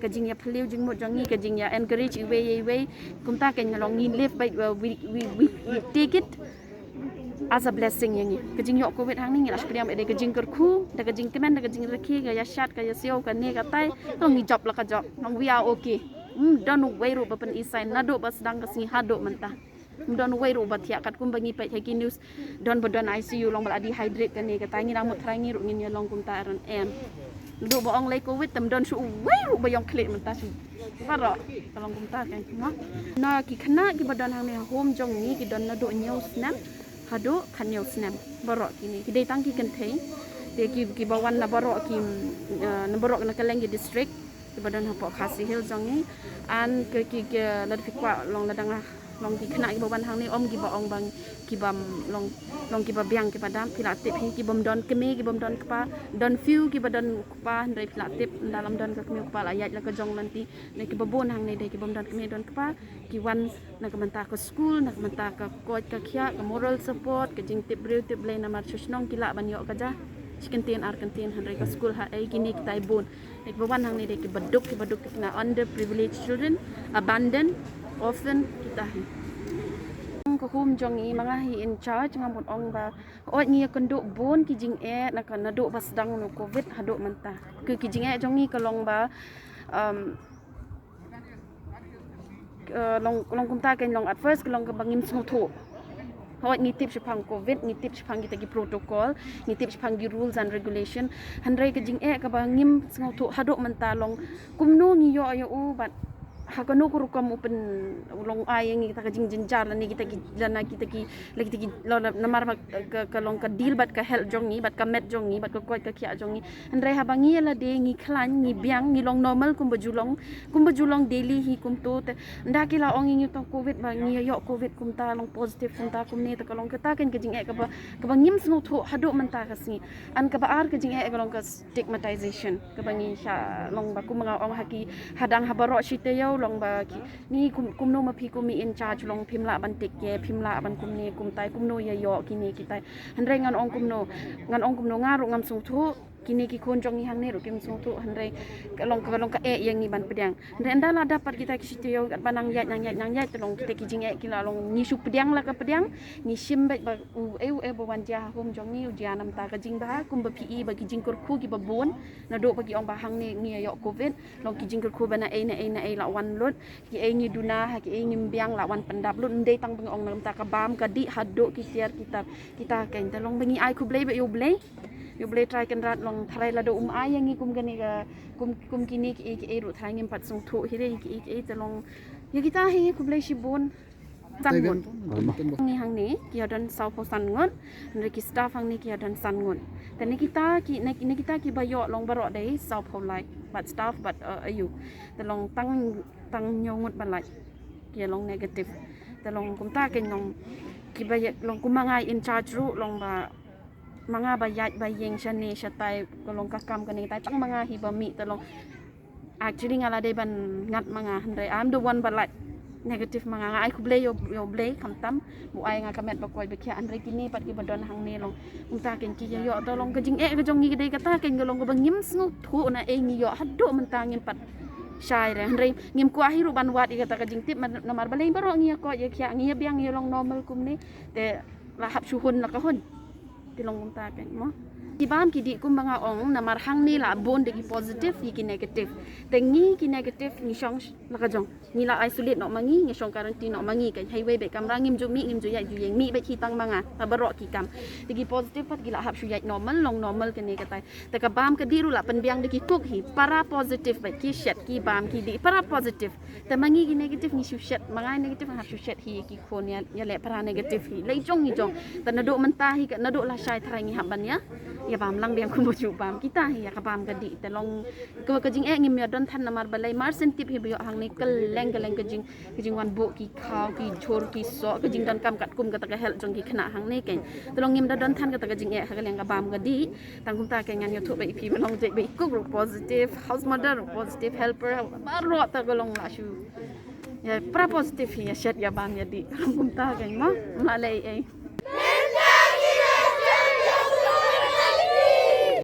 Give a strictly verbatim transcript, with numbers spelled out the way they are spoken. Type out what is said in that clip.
ka jingïaphylliew jingmut jong ngi, ka jingïa encourage iwei ïa iwei. Kumta ka ngi long ngi live by, uh, we, we, we, we take it as a blessing ïa ngi. Ka jingïoh covid hangne ngi la shu pdiang ïa ka jingkyrkhu, da ka jingkmen, da ka jingrakhe, ka ïa shad, ka ïa siew, kane katai. Long ngi jop la ka jop, long we are okay. Hmm, don uwei ruh ba pyn-i sign naduh ba sdang ka sngi haduh mynta. Don uwei ruh ba thiah katkum ba ngi peit ha ki news. Don ba don I C U long ba la dehydrate kane katai, ngi nang mut trai ngi ruh ngin ïa long kumta ran em. Duh ba ong lei covid tam don shu uwei ruh ba ïong khlieh mynta shu. Baroh ka long kumta kan mo. Na ki khynnah kiba don hangne ha home jong ngi ki don naduh hynñiew snem haduh khathynñiew snem. Baroh kine ki dei tang ki kynthei. Te ki, kiba wan na baroh ki, eh, na baroh na kylleng ki district kiba don hapoh Khasi Hills jong ngi. An ki, ki, ki lada phi kwah long lada nga long ki khynnah kiba wan hangne, ym kiba ong ba kiba long, long kiba biang kiba dap, phi la tip hi, kibym don kmie, kibym don kpa. Don few kiba don kpa, hynrei phi la tip ynda lam don ka kmie u kpa la ïaid la ka jong lynti. Ne kiba bun hangne dei kibym don kmie don kpa, ki wan na ka bynta ka skul, na ka bynta ka koit ka khiah, ka moral support, ka jingtip briew tip Blei, namar sha shnong ki lah ban ïoh ka ja shi kyntien ar kyntien, hynrei ka skul ha ei, kine kitai bun. Dei kiba wan hangne dei kiba duk, kiba duk, ki khynnah underprivileged children, abandoned, orphan, kita hi. Ka home jong ngi ma nga hi in charge, nga mut ong ba oi ngi ïakynduh bun ki jingeh na ka naduh ba sdang noh covid haduh mynta. Ki, ki jingeh jong ngi ka long ba, um, eh, long, long kumta kan long at first ka long kaba ngim sngewthuh. Hooid ngi tip shaphang covid, ngi tip shaphang kita ki protocol, ngi tip shaphang ki rules and regulation. Hynrei ka jingeh kaba ngim sngewthuh haduh mynta long kumno ngi ïoh ïa u bad ha kano ka rukom u pynlong ai ïa ngi kita ka jingjynjar lane kita ki, lane kita ki, lane kita ki, lane namar ba ka, ka long ka deal bad ka health jong ngi, bad ka met jong ngi, bad ka koit ka khiah jong ngi. Hynrei haba ngi ïa lade ngi khlaiñ, ngi biang, ngi long normal kumba ju long, kumba ju long daily hi kumto te. Ynda ki la ong ïa ngi tang covid ba ngi ïoh covid kumta long positive kumta kumne te ka long kata kan ka jingeh kaba, kaba ngim sngewthuh haduh mynta ka sngi. An kaba ar ka jingeh ka long ka stigmatization kaba ngi sha long ba kum nga ong ha ki hadang ha baroh shi taïew long ba ki ngi kum, kumno ma phi kum in charge long phim lah ban take care, phim lah ban kumne kumtai, kumno ïa ïoh kine kitai. Hynrei ngan ong kumno, ngan ong kumno nga ruh ngam sngewthuh. Kine ki khun jong ngi hangne ruh kim sngewthuh, hynrei ka long, ka long ka eh ïa ngi ban pdiang. Hynrei ynda la dap pat kita ki shi taïew katba nang ïaid, nang ïaid, nang ïaid te long kita ki jingeh ki la long ngi shu pdiang la ka pdiang, ngi shim beit ba u eh, u eh ba wan jia ha home jong ngi u jia namar ka jingbha kumba phi i ba ki jingkyrkhu kiba bun naduh ba ki ong ba hangne ngi ïoh covid, long ki jingkyrkhu ba na ei, na ei, na ei la wan lut. Ki ei ngi duna ha ki ei ngim biang la wan pyndap lut, ym dei tang ba ngi ong namar ka bam ka dih haduh ki tiar ki tar kita kan te long ba ngi ai khublei ba ïa u Blei. Ïa u Blei Trai Kynrad long tharai lada um ai ïa ngi kum kane ka, kum, kum kine ki ei ki ei ruh tharai ngim pat sngewthuh hi re ki ei ki ei te long. Ïa kita hi khublei shibun. San ngut. Ngi hangne ki ïa don saw phew san ngut. Hynrei ki staff hangne ki ïa don san ngut. Te ne kita ki, ne, ne kita kiba ïoh long baroh dei saw phew lai bad staff bad, uh, ayu. Te long tang, tang hynñiew ngut ba lait ki ïa long negative. Te long kumta kan long kiba ïa long kum ma nga in charge ruh long ba ma nga ba ïaid ba ïeng shane shatai ka long ka kam kane tai tang ma nga hi ba mih te long. Actually nga la dei ban ngat ma nga hynrei I'm the one ba lait negative ma nga, nga ai khublei ïa u, ïa u Blei khamtam ba u ai nga ka met ba koit ba khiah, hynrei kine pat kiba don hangne long kumta kan ki ïa ïoh te long ka jingeh ka jong ngi ka dei kata kan ka long kaba ngim sngewthuh na ei ngi ïoh haduh mynta ngim pat shai re, hynrei ngim kwah hi ruh ban wad ïa kata ka jingtip namar balei baroh ngi ïa koit ïa khiah ngi ïa biang ïa long normal kumne te la hap shu hun la ka hun. Te long kumta kan mo. Ki bam ki dih kumba nga ong namar hangne la bun de ki positive ïa ki negative. Te ngi ki negative ngi shong la ka jong. Ngi la isolate noh ma ngi, ngi shong quarantine noh ma ngi kan. Haiwei bad kamra ngim ju mih, ngim ju ïaid ju ïeng, mih bad ki tang ma nga ha baroh ki kam. Te ki positive pat ki la hap shu ïaid normal, long normal kane katai. Te ka bam ka dih ruh la pynbiang de ki cook hi para positive bad ki shet ki bam ki dih para positive. Te ma ngi ki negative ngi shu shet, ma nga negative nga hap shu shet hi ki khun ïa, ïa leh para negative hi. Lei jong ngi jong. Te naduh mynta hi ka, naduh lashai tharai ngi hap ban ïa, ïa bam lang biang kumba ju bam kita hi ïa ka bam ka dih. Te long ka, ka jingeh ngim ïa don than namar balei mar shen tip hi ba ïoh hangne kylleng kylleng ka jing, ka jingwan buh ki khaw ki jhur ki soh ka jingdonkam katkum kata ka health jong ki khynnah hangne kan. Te long ngim da don than kata ka jingeh ha ka liang ka bam ka dih. Tang kumta kan ngan ïathuh ba i phi ba long jait ba i cook ruh positive, house mother ruh positive, helper baroh ta ka long la shu. Ïa para positive hi ïa shet ïa bam ïa dih. Kumta kan mo. Ym lah leh ei ei.